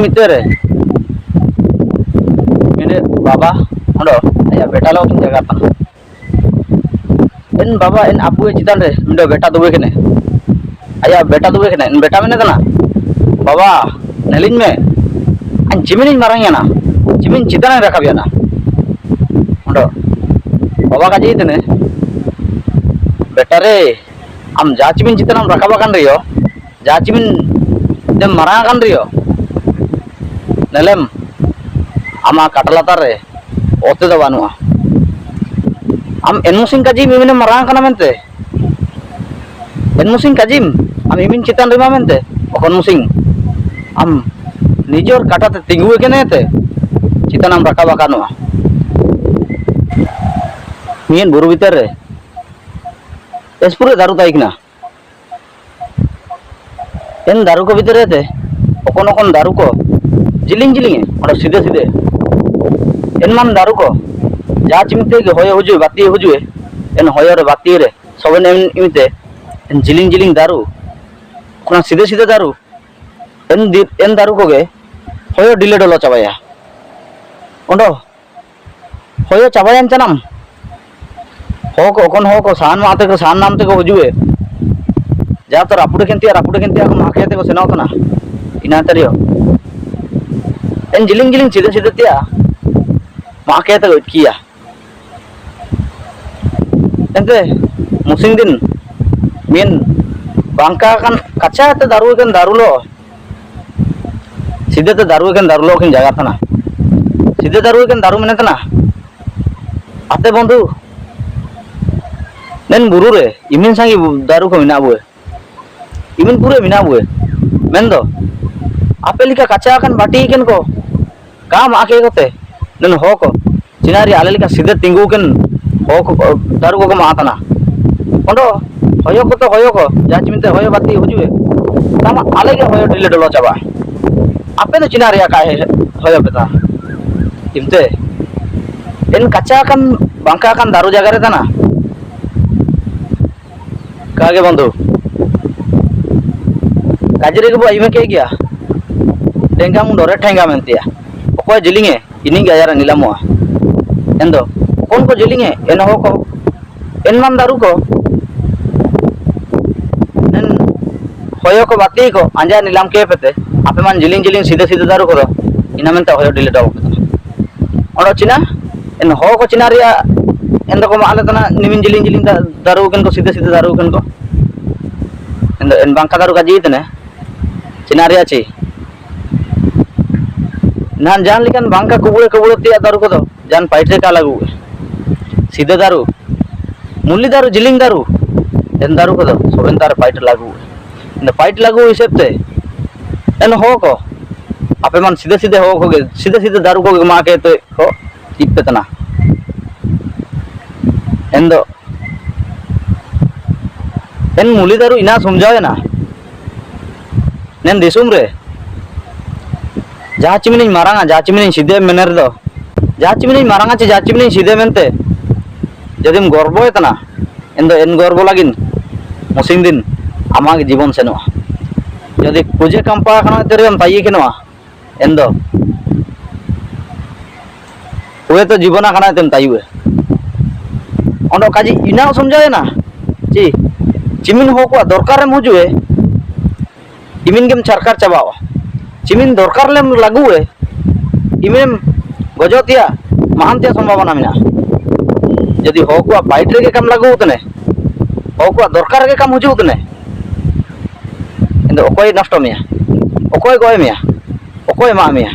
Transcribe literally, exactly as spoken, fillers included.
ᱢᱤᱫᱴᱮᱱ ᱨᱮ ᱢᱤᱫᱴᱮᱱ ᱵᱟᱵᱟ ᱚᱸᱰᱮ ᱟᱭᱟᱜ ᱵᱮᱴᱟ ᱞᱚᱜᱚᱱ ᱡᱟᱜᱟ ᱠᱟᱱᱟ᱾ ᱮᱱ ᱵᱟᱵᱟ, ᱮᱱ ᱟᱵᱩ ᱪᱮᱛᱟᱱ ᱨᱮ ᱢᱤᱫᱴᱮᱱ ᱵᱮᱴᱟ ᱫᱩᱵᱮ ᱠᱟᱱᱟ᱾ ᱟᱭᱟᱜ ᱵᱮᱴᱟ ᱫᱩᱵᱮ ᱠᱟᱱᱟ᱾ ᱮᱱ ᱵᱮᱴᱟ ᱢᱮᱱᱮ ᱠᱟᱱᱟ, "ᱵᱟᱵᱟ, ᱧᱮᱞᱤᱧ ᱢᱮ, ᱟᱧ ᱪᱤᱢᱤᱱᱤᱧ ᱢᱟᱨᱟᱝ ᱮᱱᱟ, ᱪᱤᱢᱤᱱ ᱪᱮᱛᱟᱱ ᱨᱮ ᱨᱟᱠᱟᱵ ᱮᱱᱟ᱾" ᱚᱸᱰᱮ ᱵᱟᱵᱟ ᱠᱟᱡᱮ ᱛᱮᱱᱮ, "ᱵᱮᱴᱟ ᱨᱮ, ᱟᱢ ᱡᱟ ᱪᱤᱢᱤᱱ ᱪᱮᱛᱟᱱ ᱨᱮᱢ ᱨᱟᱠᱟᱵ ᱟᱠᱟᱱ ᱨᱮᱭᱚ, ᱡᱟ ᱪᱤᱢᱤᱱ ᱛᱮᱢ ᱢᱟᱨᱟᱝ ᱟᱠᱟᱱ ᱨᱮᱭᱚ, ᱧᱮᱞᱮᱢ, ᱟᱢᱟᱜ ᱠᱟᱴᱟ ᱞᱟᱛᱟᱨ ᱨᱮ ᱚᱛᱮ ᱫᱚ ᱵᱟᱹᱱᱩᱜᱼᱟ᱾ ᱟᱢ ᱮᱱᱢᱩᱥᱤᱝ ᱠᱟᱡᱤᱢ ᱤᱢᱤᱱᱮᱢ ᱢᱟᱨᱟᱝ ᱟᱠᱟᱱᱟ ᱢᱮᱱᱛᱮ, ᱮᱱᱢᱩᱥᱤᱝ ᱠᱟᱡᱤᱢ ᱟᱢ ᱤᱢᱤᱱ ᱪᱮᱛᱟᱱ ᱨᱮᱢᱟ ᱢᱮᱱᱛᱮ, ᱚᱠᱚᱱ ᱢᱩᱥᱤᱝ ᱟᱢ ᱱᱤᱡᱚᱨ ᱠᱟᱴᱟ ᱛᱮ ᱛᱤᱸᱜᱩ ᱟᱠᱟᱱᱟ ᱛᱮ ᱪᱮᱛᱟᱱ ᱮᱢ ᱨᱟᱠᱟᱵ ᱟᱠᱟᱱᱚᱜᱼᱟ᱾" ᱢᱤᱫ ᱵᱩᱨᱩ ᱵᱷᱤᱛᱟᱹᱨ ᱨᱮ ᱮᱥᱯᱩᱨᱮ ᱫᱟᱨᱩ ᱛᱟᱦᱮᱸ ᱠᱟᱱᱟ᱾ ᱮᱱ ᱫᱟᱨᱩ ᱠᱚ ᱵᱷᱤᱛᱨᱤ ᱨᱮ ᱛᱮ, ᱚᱠᱚᱱ ᱚᱠᱚᱱ ᱫᱟᱨᱩ ᱠᱚ, ᱡᱤᱞᱤᱧ ᱡᱤᱞᱤᱧ ᱮ, ᱚᱱᱟ ᱥᱤᱫᱷᱟᱹ ᱥᱤᱫᱷᱟᱹ᱾ ᱮᱱ ᱢᱟᱱ ᱫᱟᱨᱩ ᱠᱚ, ᱡᱟ ᱪᱤᱢᱤᱛᱮ ᱜᱮ ᱦᱚᱭᱚ ᱦᱩᱡᱩᱜ, ᱵᱟᱛᱤ ᱦᱩᱡᱩᱜ ᱮ, ᱮᱱ ᱦᱚᱭᱚ ᱨᱮ ᱵᱟᱛᱤ ᱨᱮ, ᱥᱚᱵᱮᱱ ᱮᱢ ᱤᱢᱤᱛᱮ, ᱮᱱ ᱡᱤᱞᱤᱧ ᱡᱤᱞᱤᱧ ᱫᱟᱨᱩ, ᱚᱱᱟ ᱥᱤᱫᱷᱟᱹ ᱥᱤᱫᱷᱟᱹ ᱫᱟᱨᱩ, ᱮᱱ ᱫᱤ-, ᱮᱱ ᱫᱟᱨᱩ ᱠᱚᱜᱮ, ᱦᱚᱭᱚ ᱰᱤᱞᱮ ᱰᱚᱞᱚ ᱪᱟᱵᱟᱭᱟ᱾ ᱚᱸᱰᱚ, ᱦᱚᱭᱚ ᱪᱟᱵᱟᱭᱮᱱ ᱪᱟᱱᱟᱢ᱾ ᱦᱚᱲ ᱠᱚ, ᱚᱠᱚᱱ ᱦᱚᱲ ᱠᱚ ᱥᱟᱦᱟᱱ ᱢᱟᱜ ᱟᱛᱮ ᱠᱚ, ᱥᱟᱦᱟᱱ ᱱᱟᱢ ᱛᱮ ᱠᱚ ᱦᱤᱡᱩᱜ ᱮ᱾ ᱡᱟ ᱛᱚ ᱨᱟᱹᱯᱩᱫ ᱟᱠᱟᱱ ᱛᱟᱭᱟ, ᱨᱟᱹᱯᱩᱫ ᱟᱠᱟᱱ ᱛᱟᱭᱟ, ᱢᱟᱜ ᱠᱟᱛᱮ ᱠᱚ ᱥᱮᱱᱚᱜ ᱠᱟᱱᱟ᱾ ᱤᱱᱟᱹ ᱛᱟᱭᱚᱢ ᱮᱱ ᱡᱤᱞᱤᱧ ᱡᱤᱞᱤᱧ ᱥᱤᱫᱷᱟᱹ ᱥᱤᱫᱷᱟᱹ ᱛᱮᱭᱟ, ᱢᱟᱜ ᱠᱟᱛᱮ ᱠᱚ ᱤᱴᱠᱤᱭᱟ᱾ ᱮᱱᱛᱮ, ᱢᱩᱥᱤᱱ ᱫᱤᱱ, ᱢᱮᱱ ᱵᱟᱝᱠᱟ ᱠᱟᱱ, ᱠᱟᱪᱟ ᱛᱮ ᱫᱟᱨᱩ ᱮᱠᱮᱱ ᱫᱟᱨᱩ ᱞᱚ, ᱥᱤᱫᱷᱟᱹ ᱛᱮ ᱫᱟᱨᱩ ᱮᱠᱮᱱ ᱫᱟᱨᱩ ᱞᱚ ᱠᱤᱱ ᱡᱟᱜᱟ ᱛᱟᱦᱮᱱᱟ᱾ ᱥᱤᱫᱷᱟᱹ ᱫᱟᱨᱩ ᱮᱠᱮᱱ ᱫᱟᱨᱩ ᱢᱮᱱᱮ ᱛᱟᱦᱮᱱᱟ᱾ ᱟᱛᱮ ᱵᱚᱱᱫᱷᱩ, ᱱᱮᱱ ᱵᱩᱨᱩ ᱨᱮ ᱤᱢᱤᱱ ᱥᱟᱸᱜᱮ ᱵᱩ-, ᱫᱟᱨᱩ ᱠᱚ ᱢᱮᱱᱟᱜ ᱵᱚᱭ᱾ ᱤᱢᱤᱱ ᱯᱩᱨᱟᱹ ᱢᱮᱱᱟᱜ ᱵᱚᱭ᱾ ᱢᱮᱱ ᱫᱚ, ᱟᱯᱮ ᱞᱮᱠᱟ ᱠᱟᱪᱟ ᱟᱠᱟᱱ ᱵᱟᱹᱴᱤ ᱮᱠᱮᱱ ᱠᱚ ᱠᱟ ᱢᱟᱜ ᱠᱮ ᱠᱚᱛᱮ, ᱱᱩᱱ ᱦᱚ ᱠᱚ, ᱪᱤᱱᱟ ᱨᱮ ᱟᱞᱮ ᱞᱮᱠᱟ ᱥᱤᱫᱷᱟᱹ ᱛᱤᱸᱜᱩ ᱠᱮᱱ ᱦᱚ ᱠᱚ, ᱫᱟᱨᱩ ᱠᱚ ᱠᱚ ᱢᱟᱜ ᱛᱟᱦᱮᱱᱟ᱾ ᱚᱸᱰᱚ, ᱦᱚᱭᱚ ᱠᱚ ᱛᱚ ᱦᱚᱭᱚ ᱠᱚ, ᱡᱟᱦᱟᱸ ᱪᱤ ᱢᱮᱱᱛᱮ ᱦᱚᱭᱚ ᱵᱟᱹᱛᱤ ᱦᱤᱡᱩᱜ ᱮ, ᱛᱟᱢᱟ ᱟᱞᱮ ᱜᱮ ᱦᱚᱭᱚ ᱰᱷᱤᱞᱟᱹ ᱰᱷᱚᱞᱚ ᱪᱟᱵᱟᱜᱼᱟ᱾ ᱟᱯᱮ ᱫᱚ ᱪᱤᱱᱟ ᱨᱮᱭᱟᱜ ᱠᱟᱭ ᱦᱚᱭᱚ ᱯᱮ ᱛᱟ᱾ ᱤᱱᱛᱮ, ᱮᱱ ᱠᱟᱪᱟ ᱠᱟᱱ, ᱵᱟᱝᱠᱟ ᱠᱟᱱ ᱫᱟᱨᱩ ᱡᱟᱭᱜᱟ ᱨᱮ ᱛᱟᱦᱮᱱᱟ᱾ ᱠᱟᱜᱮ ᱵᱚᱱᱫᱷᱩ᱾ ᱠᱟᱡᱽᱨᱤ ᱜᱮᱵᱚ ᱟᱸᱡᱚᱢ ᱠᱮᱫ ᱜᱮᱭᱟ᱾ ᱴᱷᱮᱸᱜᱟ ᱢᱩᱱᱰᱚ ᱨᱮ ᱴᱷᱮᱸᱜᱟ ᱢᱮᱱᱛᱮᱭᱟ᱾ ᱚᱠᱚᱭ ᱡᱤᱞᱤᱧᱮ, ᱤᱱᱤᱡ ᱜᱮ ᱟᱡᱟᱨᱮ ᱱᱤᱞᱟᱢᱚᱜᱼᱟ᱾ ᱮᱱᱫᱚ ᱚᱠᱚᱭ ᱠᱚ ᱡᱤᱞᱤᱧᱮ, ᱮᱱ ᱦᱚᱦᱚ ᱠᱚ, ᱮᱱ ᱢᱟᱱ ᱫᱟᱨᱩ ᱠᱚ, ᱮᱱ ᱦᱚᱭᱚ ᱠᱚ ᱵᱟᱛᱤ ᱠᱚ, ᱟᱸᱡᱟ ᱱᱤᱞᱟᱢ ᱠᱮᱯᱮᱛᱮ, ᱟᱯᱮ ᱢᱟᱱ ᱡᱤᱞᱤᱧ ᱡᱤᱞᱤᱧ ᱥᱤᱫᱟᱹ ᱥᱤᱫᱟᱹ ᱫᱟᱨᱩ ᱠᱚᱫᱚ, ᱤᱱᱟ ᱢᱮᱱᱛᱮ ᱦᱚᱭᱚ ᱰᱤᱞᱮ ᱰᱚᱞ ᱠᱟᱛᱮ᱾ ᱚᱸᱰᱮ ᱪᱤᱱᱟ, ᱮᱱ ᱦᱚᱦᱚ ᱠᱚ ᱪᱤᱱᱟ ᱨᱮᱭᱟᱜ, ᱮᱱ ᱫᱚᱠᱚ ᱢᱟᱜ ᱞᱮ ᱛᱟᱦᱮᱱᱟ, ᱱᱤᱢᱤᱱ ᱡᱤᱞᱤᱧ ᱡᱤᱞᱤᱧ ᱫᱟ-, ᱫᱟᱨᱩ ᱠᱟᱱ ᱠᱚ, ᱥᱤᱫᱟᱹ ᱥᱤᱫᱟᱹ ᱫᱟᱨᱩ ᱠᱟᱱ ᱠᱚ᱾ ᱮᱱ ᱫᱚ ᱮᱱ ᱵᱟᱝᱠᱟ ᱫᱟᱨᱩ ᱠᱟᱡᱤ ᱛᱮᱱᱮ, ᱪᱤᱱᱟ ᱨᱮᱭᱟᱜ ᱪᱤ᱾ ᱱᱟᱱ ᱡᱟᱦᱟᱸ ᱞᱮᱠᱟᱱ ᱵᱟᱝᱠᱟ ᱠᱩᱵᱩᱲᱟᱹ ᱠᱩᱵᱩᱲᱟᱹ ᱛᱮᱭᱟᱜ ᱫᱟᱨᱩ ᱠᱚᱫᱚ, ᱡᱟᱱ ᱯᱟᱭᱤᱴ ᱨᱮ ᱠᱟ ᱞᱟᱜᱩ᱾ ᱥᱤᱫᱟᱹ ᱫᱟᱨᱩ, ᱢᱩᱞᱤ ᱫᱟᱨᱩ, ᱡᱤᱞᱤᱝ ᱫᱟᱨᱩ, ᱮᱱ ᱫᱟᱨᱩ ᱠᱚᱫᱚ, ᱥᱚᱵᱮᱱ ᱫᱟᱨᱩ ᱯᱟᱭᱤᱴ ᱞᱟᱜᱩ᱾ ᱮᱱ ᱯᱟᱭᱤᱴ ᱞᱟᱜᱩ ᱦᱤᱥᱟᱹᱵ ᱛᱮ, ᱮᱱ ᱦᱚᱦᱚ ᱠᱚ, ᱟᱯᱮ ᱢᱟᱱ ᱥᱤᱫᱟᱹ ᱥᱤᱫᱟᱹ ᱦᱚᱦᱚ ᱠᱚᱜᱮ, ᱥᱤᱫᱟᱹ ᱥᱤᱫᱟᱹ ᱫᱟᱨᱩ ᱠᱚᱜᱮ ᱢᱟ ᱠᱮ ᱛᱮ ᱠᱚ ᱤᱫ ᱯᱮ ᱛᱟᱱᱟ᱾ ᱮᱱ ᱫᱚ, ᱮᱱ ᱢᱩᱞᱤ ᱫᱟᱨᱩ ᱤᱱᱟ ᱥᱚᱢᱡᱷᱟᱣ ᱮᱱᱟ᱾ ᱱᱮᱱ ᱫᱤᱥᱚᱢ ᱨᱮ ᱡᱟᱦᱟᱸ ᱪᱤᱢᱤᱱᱤᱧ ᱢᱟᱨᱟᱝᱟ, ᱡᱟᱦᱟᱸ ᱪᱤᱢᱤᱱᱤᱧ ᱥᱤᱫᱮ ᱢᱮᱱᱮ ᱨᱮᱫᱚ, ᱡᱟᱦᱟᱸ ᱪᱤᱢᱤᱱᱤᱧ ᱢᱟᱨᱟᱝᱟ ᱪᱮ ᱡᱟᱦᱟᱸ ᱪᱤᱢᱤᱱᱤᱧ ᱥᱤᱫᱮ ᱢᱮᱱᱛᱮ ᱡᱩᱫᱤᱢ ᱜᱚᱨᱵᱚᱭ ᱛᱟᱱᱟ, ᱮᱱᱫᱚ ᱮᱱ ᱜᱚᱨᱵᱚ ᱞᱟᱹᱜᱤᱫ ᱢᱩᱥᱤᱱ ᱫᱤᱱ ᱟᱢᱟᱜ ᱜᱮ ᱡᱤᱵᱚᱱ ᱥᱮᱱᱚᱜᱼᱟ᱾ ᱡᱩᱫᱤ ᱠᱩᱡᱮ ᱠᱟᱢᱯᱟ ᱠᱟᱱᱟ ᱛᱮᱨᱮᱢ ᱛᱟᱭᱤ ᱠᱮᱱᱚᱜᱼᱟ, ᱮᱱᱫᱚ ᱦᱩᱭᱮᱛᱚ ᱡᱤᱵᱚᱱᱟ ᱠᱟᱱᱟ ᱛᱮᱢ ᱛᱟᱭᱩ ᱮ᱾ ᱚᱸᱰᱮ ᱠᱟᱡᱮ ᱤᱱᱟᱹ ᱥᱚᱢᱡᱷᱟᱣ ᱮᱱᱟ ᱪᱤ, ᱪᱤᱢᱤᱱ ᱦᱚᱲ ᱠᱚᱣᱟᱜ ᱫᱚᱨᱠᱟᱨ ᱮᱢ ᱦᱤᱡᱩᱜ ᱮ, ᱤᱢᱤᱱ ᱜᱮᱢ ᱪᱷᱟᱨᱠᱟᱨ ᱪᱟᱵᱟᱣᱟ᱾ ᱪᱤᱢᱤᱱ ᱫᱚᱨᱠᱟᱨ ᱞᱮᱢ ᱞᱟᱜᱩ ᱮ, ᱤᱢᱤᱱᱮᱢ ᱜᱚᱡᱚᱜ ᱛᱮᱭᱟᱜ, ᱢᱟᱦᱟᱱ ᱛᱮᱭᱟᱜ ᱥᱚᱢᱵᱷᱟᱵᱚᱱᱟ ᱢᱮᱱᱟᱜᱼᱟ᱾ ᱡᱩᱫᱤ ᱦᱚᱲ ᱠᱚᱣᱟᱜ ᱯᱟᱭᱤᱴ ᱨᱮᱜᱮ ᱠᱟᱢ ᱞᱟᱜᱩ ᱛᱮᱱᱮ, ᱦᱚᱲ ᱠᱚᱣᱟᱜ ᱫᱚᱨᱠᱟᱨ ᱨᱮᱜᱮ ᱠᱟᱢ ᱦᱤᱡᱩᱜ ᱛᱮᱱᱮ, ᱮᱱᱫᱚ ᱚᱠᱚᱭ ᱱᱚᱥᱴᱚ ᱢᱮᱭᱟ? ᱚᱠᱚᱭ ᱜᱚᱡ ᱢᱮᱭᱟ? ᱚᱠᱚᱭ ᱮᱢᱟᱜ ᱢᱮᱭᱟ?